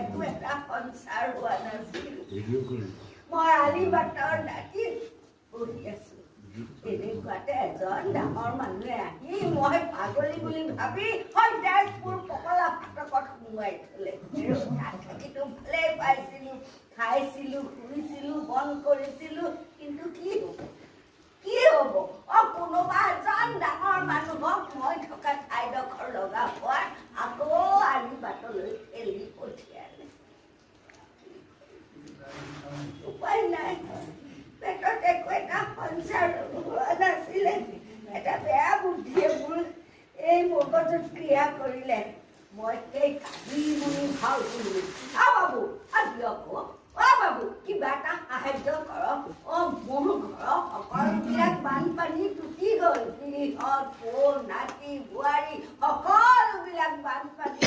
একো এটা সঞ্চাৰ হোৱা নাছিল। মই আলি বাটৰ দাঁতিত বহি আছো। তেনেকুৱাতে এজন ডাঙৰ মানুহে আহি মই পাগলী বুলি ভাবি হয় তেজপুৰ পকলা ফাটকত সোমোৱাই থলে। তাত থাকিতো ভালেই পাইছিলো, খাইছিলো, শুইছিলো, বন কৰিছিলো। কিন্তু কি হ'ব, কি হ'ব? অ, কোনোবা এজন ডাঙৰ মানুহক মই থকা ঠাইডোখৰ লগা হোৱাত আকৌ আলি বাটলৈ ঠেলি পঠিয়ালে। উপায় নাই, পেটত একো এটা সঞ্চাৰ হোৱা নাছিলে। এটা বেয়া বুদ্ধিয়ে মোৰ এই মগজুত ক্ৰিয়া কৰিলে। মই সেই কান্দি মুনি ভাও কৰিলো, "অ বাবু, অ দিয়ক, অ অ বাবু, কিবা এটা সাহায্য কৰক। অ, মোৰ ঘৰৰ সকলোবিলাক বানপানী টুটি গ'ল। সিহঁত, পো, নাতি, বোৱাৰী সকলোবিলাক বানপানী